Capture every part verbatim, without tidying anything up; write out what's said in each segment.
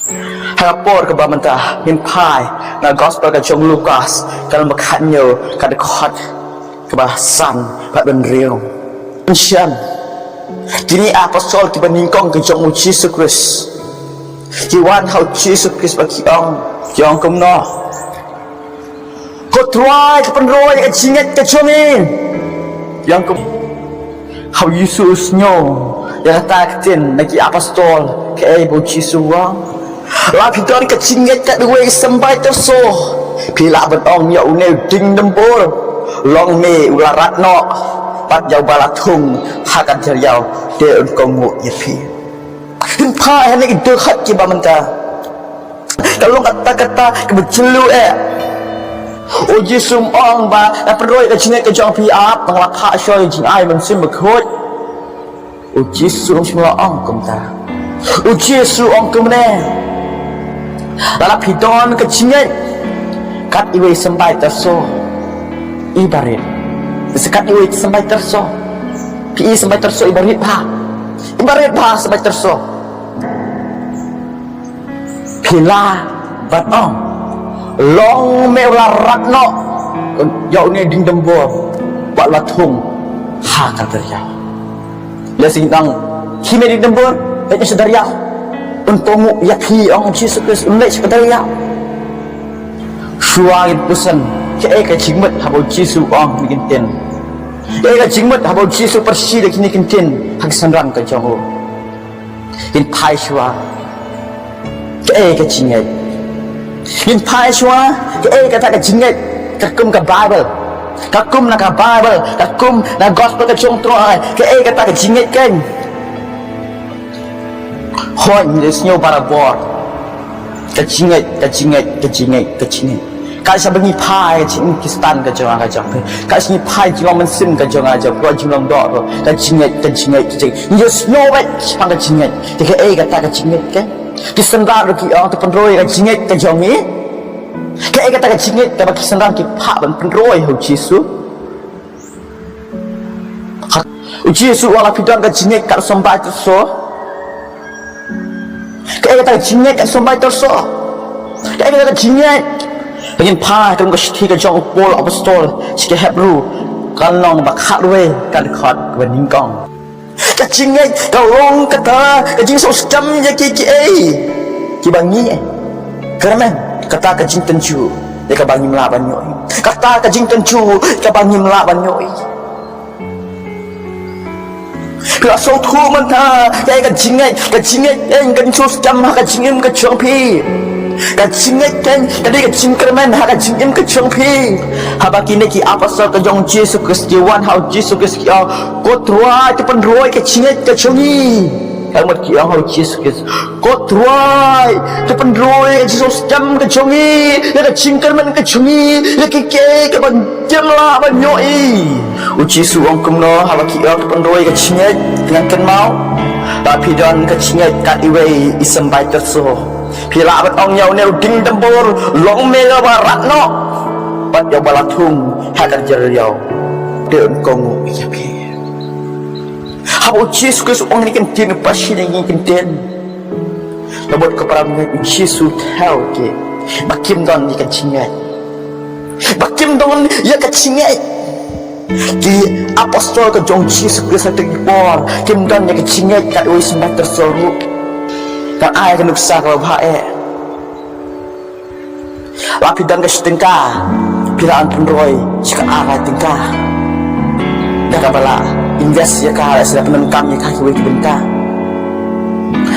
Ha ka por kaba mynta ngin phai na gospel ka jong u Lukas, ka lynnong ba khathynñiew, ka dkhot kaba san bad ba hynriew. Mynshem, kine ki apostol kiba nyngkong ka jong u Jisu Khrist ki wan ha u Jisu Khrist bad ki ong, ki ong kumno: Ko Trai, to pynroi ïa ka jingngeit ka jong ngi. Ïa kum, ha u Jisu u sngew ïa kata ka ktien na ki apostol, kaei ba u Jisu u ong? La phi don ka jingngeit kat iwei i symbai tyrso, phi lah ban ong ïa une u dieng dymbur, long me u la rat noh, bad ïa uba la thung ha ka duriaw, te un kohnguh ïa phi. Ngin phai ha kine ki dkhot kiba mynta. Ka long kata kata kaba jylliew eh. U Jisu um ong ba, la pynroi ka jingngeit ka jong phi, ap, tang la phah shuwa ïa ka jingai mynsiem bakhuid. U Jisu um shym la ong kumta. U Jisu u ong kumne: Lada phi don ka jingngeit kat iwei i symbai tyrso, ibarit, sa kat iwei i symbai tyrso. Phi i symbai tyrso ibarit bha. Ibarit bha symbai tyrso. Phi lah ban ong, long me u la rat noh, ïa une u dieng dymbur, bad la thung ha ka duriaw. Lehse ngin ong, khie me dieng dymbur, leit sha duriaw. Un kohnguh ïa phi, ong u Jisu Khrist, un leit sha duriaw. Shuwa ngin pyrshang, kaei ka jingmut haba u Jisu u ong kine ki ktien? Kaei ka jingmut haba u Jisu u pyrshang da kine ki ktien ha ki synran ka jong u? Ngin phai shuwa, kaei ka jingngeit? Ngin phai shuwa, kaei kata ka jingngeit? Katkum ka Baibl, katkum na ka Baibl, katkum na gospel ka jong u Trai, kaei kata ka jingngeit kein? Hooid, ngi la sngew barabor. Ka jingngeit, ka jingngeit, ka jingngeit, ka jingngeit. Ka shah ba ngi phai ka jingim Khristan ka jong nga ka jong phi, ka shah ngi phai jinglong mynsiem ka jong nga jong phi, jinglong doh ruh, ka jingngeit, ka jingngeit, ka jingngeit. Ngi la sngew beit shaphang ka jingngeit. Te kaei kata ka jingngeit kein? Ki synran ruh ki ong, to pynroi ka jingngeit ka jong ngi. Kaei kata ka jingngeit kaba ki synran ki phah ban pynroi ha u Jisu? U Jisu u ong, la phi don ka jingngeit kat u symbai tyrso. Kaei kata ka jingngeit kat u symbai tyrso? Kaei kata ka jingngeit? Ngin phai ha ka shithi ka jong u Paul apostol sha ki Hebru, ka lynnong ba khatwei, ka dkhot kaba nyngkong. Ka jingngeit ka long kata ka jingsngewskhem ïa kiei kiei kiba ngi kyrmen, kata ka jingtynjuh ïa kaba ngim lah ban ïohi, kata ka jingtynjuh ïa kaba ngim lah ban ïohi. Phi la sngewthuh mynta, kaei ka jingngeit? Ka jingngeit, eh, ka jingsngewskhem ha ka jingim ka jong phi. Ka jingngeit kein ka dei ka jingkyrmen ha ka jingim ka jong phi. Haba kine ki apostol ka jong u Jisu Khrist ki wan ha u Jisu Khrist ki ong, ko Trai, to pynroi ka jingngeit ka jong ngi. Ka mut ki ong ha u Jisu Khrist, ko Trai, to pynroi ka jingsngewskhem ka jong ngi, ïa ka jingkyrmen ka jong ngi, ïa kiei kiei kiba ngim lah ban ïohi. U Jisu u ong kumno haba ki ong, to pynroi ka jingngeit? Ngan kynmaw, la phi don ka jingngeit kat iwei i symbai tyrso, phi lah ban ong ïa une u dieng dymbur, long me ïa uba rat noh, bad ïa uba la thung ha ka duriaw, te un kohnguh ïa phi. Haba u Jisu Khrist u ong kine ki ktien, u pyrshang ïa kine ki ktien, la mut ko para bangeit, u Jisu u thew ïa ki ba kim don ïa ka jingngeit, ba kim don ïa ka jingngeit. Ki apostol ka jong u Jisu Khrist ha kata ka por kim don ïa ka jingngeit kat iwei i symbai tyrso ruh. Ngan ai ka nuksa kaba bha eh. La phi don ka shi tyngka, phi lah ban pynroi shi ka ar lai tyngka da kaba la invest ïa ka, lehse la pyndonkam ïa ka ha kiwei ki bynta.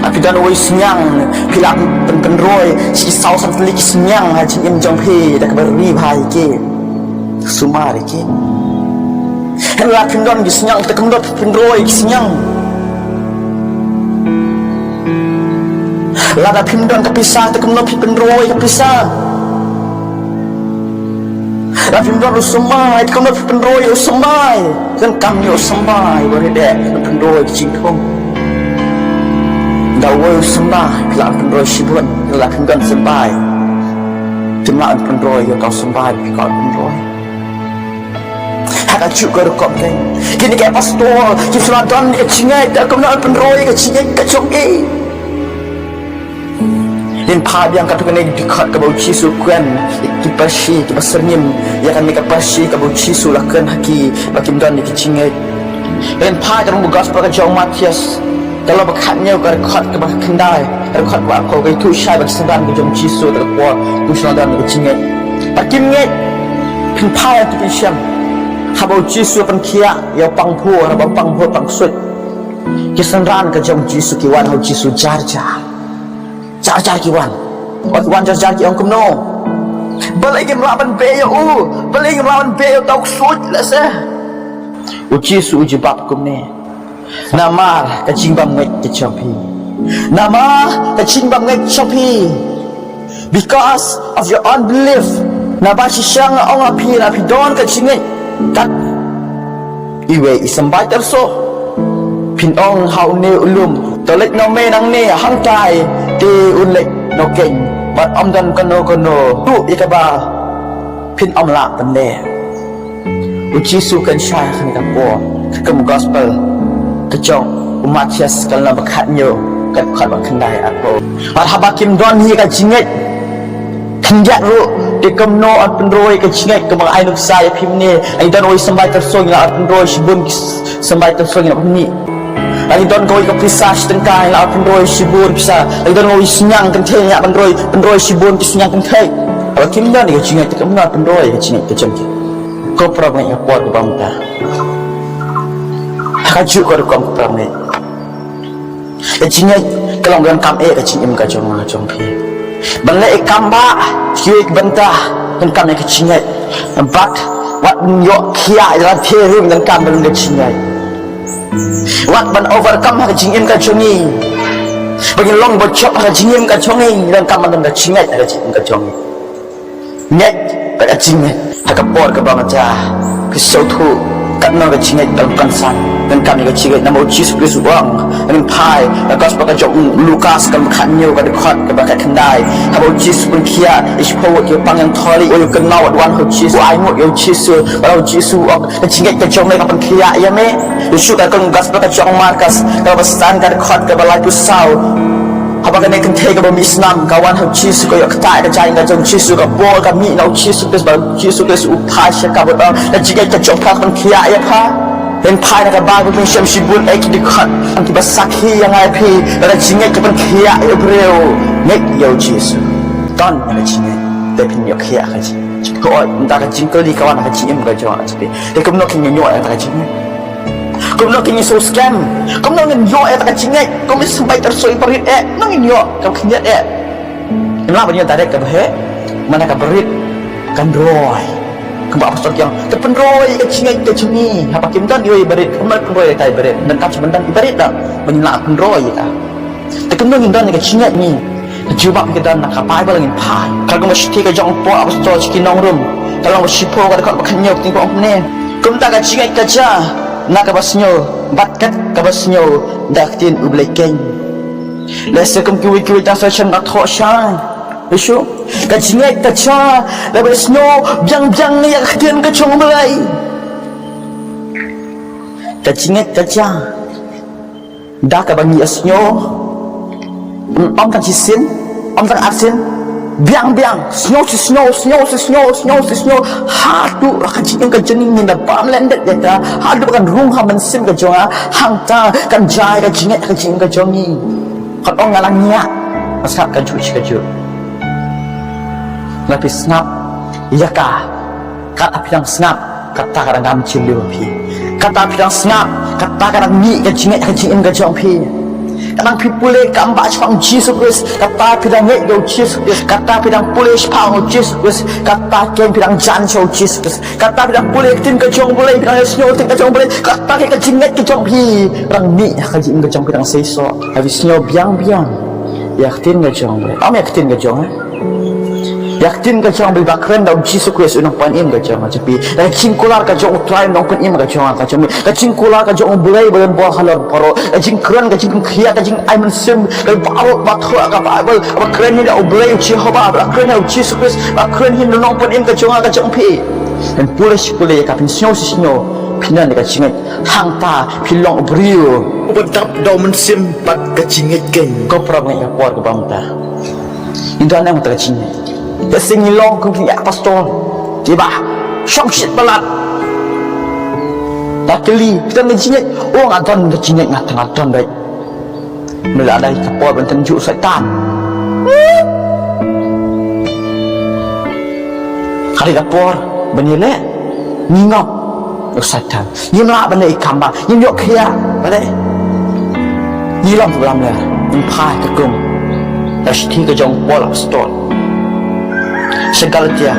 La phi don uwei u sniang, phi lah ban pynroi shi saw san tylli ki sniang ha jingim jong phi da kaba ri bha ïa ki. Sumar ïa ki. Hynrei la phim don ki sniang te kumno phi pynroi ki sniang? Lada phim don ka pisa te kumno phi pynroi ka pisa? La phim don u symbai te kumno phi pynroi u symbai? Kan kam ïa u symbai ba ri dei pynroi ki jingthung. Da uwei u symbai phi lah pynroi shibun, la phim don symbai phim lah pynroi ïa uta u symbai phi lah pynroi. Ha kajuh ka rukom kein, kine ki apostol kim shym la don ka jingngeit, te kumno pynroi ka jingngeit ka jong ki? Pynphai biang katto katne ki dkhot kaba u Jisu u kren ïa ki parshi kiba syrngiew ïa kane ka parshi kaba u Jisu u la kren ha ki ba kim don ïa ki jingngeit. Pynphai katto katne ka gospel ka jong u Mathaios ka lynnong ba khathynñiew ka dkhot kaba khyndai, ka dkhot kaba arphew ka ïathuh shai ba ki synran ka jong u Jisu ha ka por ba u shym la don ïa ki jingngeit. Bad kim ngeit. Pynphai ïa ki pynshong haba u Jisu u pynkhiah ïa u pangphur, haba u pangphur pang ksuid. Ki synran ka jong u Jisu ki wan ha u Jisu jar jar. Jar jar ki wan. Wat ki wan jar jar ki ong kumno? Balei ngim lah ban beh ïa u? Balei ngim lah ban beh ïa uta u ksuid lehse? U Jisu u jubab kumne. Namar ka jingbymngeit ka jong phi. Namar ka jingbymngeit jong phi. Because of your unbelief. Naba shisha nga ong ha phi lada phi don ka jingngeit kat iwei i symbai tyrso. Phin ong ha une u lum, to leit noh me nangne hangtai, te un leit noh keiñ. Bad ym don kano kano ruh ïa kaba phin ym lah ban leh. U Jisu u kren shai ha kane ka por, katkum gospel ka jong u Mathaios ka lynnong ba khathynñiew ka dkhot ba khyndai arphew. Bad haba kim don hi ka jingngeit khyndiat ruh, te kumno yn pynroi ka jingngeit, kumba nga ai nuksa ïa phi mynne. Lada don kawei symbai tyrso ngi lah ban pynroi shibun ki symbai tyrso ngi lah ban mih. Lada don kawei ka pisa shi tyngka ngi lah ban pynroi shibun pisa. Lada don kawei synñiang kynthei ngi lah ban pynroi, pynroi shibun ki synñiang kynthei. Haba kim don ka jingngeit te kumno yn pynroi ka jingngeit ka jong ki? Ko para bangeit, ha ka por kaba mynta, ha kajuh ka rukom, ko para bangeit, ka jingngeit ka long ba donkam eh ka jingim ka jong nga jong phi. Ban leh ïa ka kam ba kiwei ki bynta donkam eh ka jingngeit. Bad wat ban ïoh khiah ïa lade ruh donkam ba don ka jingngeit. Wat ban overcome ha ka jingim ka jong ngi, ba ngin long ba jop ha ka jingim ka jong ngi, donkam ba don ka jingngeit ha ka jingim ka jong ngi. Ngeit bad ka jingngeit. Ha ka por kaba mynta, phi sngewthuh katno ka jingngeit ka long kongsan. Donkam ïa ka jingngeit namar u Jisu Khrist u ong, ngin phai ha ka gospel ka jong u Lukas ka lynnong ba khathynñiew ka dkhot kaba khatkhyndai. Haba u Jisu u pynkhiah ïa shiphew ngut ki pang ïing thylliej, u ïa u kynnoh, u wan ha u Jisu, u ainguh ïa u Jisu, bad u Jisu u ong, ka jingngeit ka jong me ka pynkhiah ïa me. Leit shu katkum gospel ka jong u Markos ka lynnong ba san ka dkhot kaba laiphew saw. Haba kane ka kynthei kaba mih snam ka wan ha u Jisu, ka ïoh ktah ïa ka jaiñ ka jong u Jisu, ka bor ka mih na u Jisu Khrist, bad u Jisu Khrist u phai sha ka bad u ong, ka jingngeit ka jong pha ka pynkhiah ïa pha. Pynphai na ka Baibl, pynshai shibun eh ki dkhot kiba sakhi ïa nga ïa phi ba ka jingngeit ka pynkhiah ïa u briew. Ngeit ïa u Jisu. Don ïa ka jingngeit te phin ïoh khiah ka jingngeit. Ko oi, mynta ka jingkylli ka wan ha ka jingim ka jong nga jong phi. Te kumno ngin ïoh ïa ka jingngeit? Kumno ngin ïoh skhem? Kumno ngin ïoh ïa ka jingngeit? Kum i symbai tyrso iba rit eh, kumno ngin ïoh? Kam khyndiat eh. Ngim lah ban ïoh direct kaba heh, mana kaba rit kan roi. Kumba apostol ki ong, to pynroi ka jingngeit ka jong ngi. Haba kim don iwei iba rit, kumno pynroi ïa ka iba rit? Donkam shu ban don iba rit da ban lah pynroi ïa ka. Te kumno ngin don ïa ka jingngeit ngi? Ka jubab ka don na ka Baibl, ngin phai. Ka lynnong ba shithi ka jong u Paul apostol sha ki nong Rom, ka lynnong ba shiphew ka dkhot ba khathynñiew ka ong kumne. Kumta ka jingngeit ka jia na kaba sngew, bad kat kaba sngew da ka ktien U Blei keiñ. Lehse kum kiwei kiwei ki translation ka thoh shai. Lehse ka jingngeit ka jia da kaba sngew biang biang ïa ka ktien ka jong U Blei. Ka jingngeit ka jia da kaba ngi ïa sngew, ym tang shisien, ym tang arsien, biang biang, sngew shi sngew, sngew shi sngew, sngew shi sngew, haduh ba ka jingim ka jong ngi ngin da bam lyndet ïa ka, haduh ba kan rung ha mynsiem ka jong nga, hangta kan jia ïa ka jingngeit ha ka jingim ka jong ngi. Kan ong nga la ngiah, nga sngap kajuh shi kajuh. Lada phi sngap ïa ka, kata phi dang sngap, kata ka dang ngam jylliew phi. Kata phi dang sngap, kata ka dang mih ka jingngeit ha ka jingim ka jong phi. Ka dang phi pule kam ba shaphang Jisu Khrist, kata phi dang ngeit ïa u Jisu Khrist, kata phi dang pule shaphang u Jisu Khrist, kata keiñ phi dang jan sha u Jisu Khrist. Kata phi dang pule ktien ka jong U Blei, phi dang ïa sngew ktien ka jong U Blei, kata ka jingngeit ka jong phi dang mih ha ka jingim ka jong phi, dang seisoh. Haba phi sngew biang biang ïa ktien ka jong U Blei. Ym ïa ktien ka jong nga. Ïa ktien ka jong U Blei ba kren da u Jisu Khrist u nongpynim ka jong nga jong phi. Ïa ka jingkular ka jong U Trai u nongpynim ka jong nga ka jong phi. Ka jingkular ka jong U Blei ba don bor halor baroh. Ka jingkren, ka jingpynkhiah, ka jingai mynsiem, ka baroh ba thoh ka Baibl, ba kren hi da U Blei u Jehobah, ba kren hi da u Jisu Khrist, ba kren hi da u nongpynim ka jong nga ka jong phi. Phin pule shi pule ïa ka, phin sngew shi sngew, phin don ïa ka jingngeit. Hangta phin long u briew uba dap da u mynsiem bad ka jingngeit keiñ. Ko para bangeit, ha ka por kaba mynta, Don em kata ka jingngeit? Te shisien ngi long kum ki apostol kiba shongshit palat. Da kylli, phi don ka jingngeit? O, nga don ka jingngeit, nga, nga don beit. Mynta la dei ka por ban tynjuh Soitan. Ka dei ka por ban ïaleh, ngi ngop ïa u Soitan. Ngim lah ban leh i kam ba ngim ïoh khiah, ba dei. Ngi long kiba lamler. Ngin phai katkum ka shithi ka jong Paul Apostol sha Galatia.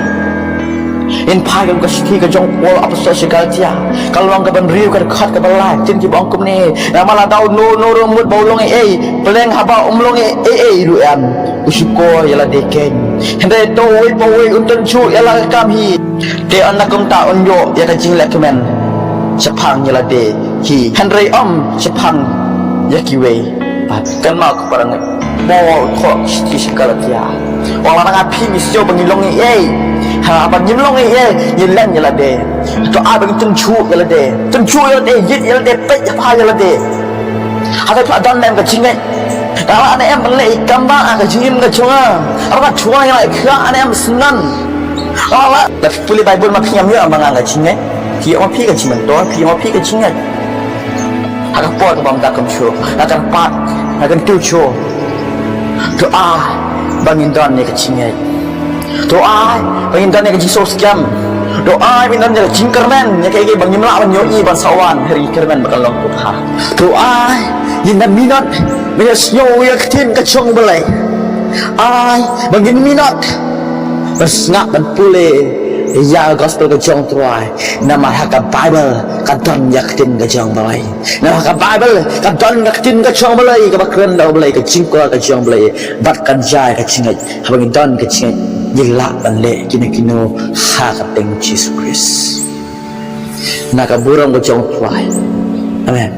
Ngin phai katkum ka shithi ka jong Paul Apostol sha Galatia, ka lynnong kaba hynriew, ka dkhot kaba lai. Ktien kiba ong kumne: Namar lada uno uno ruh mut ba u long ei ei, pyrshang haba um long ei ei ruh, em, u shukor ïa lade keiñ. Hynrei to uwei pa uwei un tynjuh ïa la ka kam hi. Te ynda kumta un ïoh ïa ka jinglehkmen shaphang ïa lade hi, hynrei ym shaphang ïa kiwei pat. Kynmaw ko parangeit, Paul u thoh shithi sha ki Galatia, u ong lada nga phi ngi sngew ba ngi long ei ei, haba ngim long ei ei, ngi len ïa lade. To ai ba ngin tynjuh ïa lade, tynjuh ïa lade, ïit ïa lade, peit ha ïa lade. Haba phi la don lem ka jingngeit, lada nga em ban leh i kam ba ka jingim ka jong nga, haba ka jong nga ïa la i khia, nga em syndon. Lada phi pule Baibl ma phi ngam ïoh ma nga ka jingngeit. Phi ïoh ma phi ka jingmyntoi, phi ïoh ma phi ka jingngeit. Ha ka por kaba mynta kumjuh, nga kyrpad, nga kyntu shuh, to ai ba ngin don ïa ka jingngeit. To ai ba ngin don ïa ka jingsngewskhem. To ai ba ngin don ïa ka jingkyrmen ïa kaei kaei ba ngim lah ban ïohi ban sa wan, hynrei ngi kyrmen ba kan long kumta. To ai ngin da minot ban ïohsngew ïa ka ktien ka jong U Blei. Ai ba ngin minot ban sngap ban pule ïa ka gospel ka jong U Trai. Namar ha ka Baibl ka don ïa ka ktien ka jong U Blei. Namar ha ka Baibl ka don ka ktien ka jong U Blei kaba kren da U Blei, ka jingkwah ka jong U Blei, bad kan jia ïa ka jingngeit. Haba ngi don ka jingngeit, ngi lah ban leh kino kino ha ka kyrteng Jisu Khrist. Na ka burom ka jong U Trai. Amen.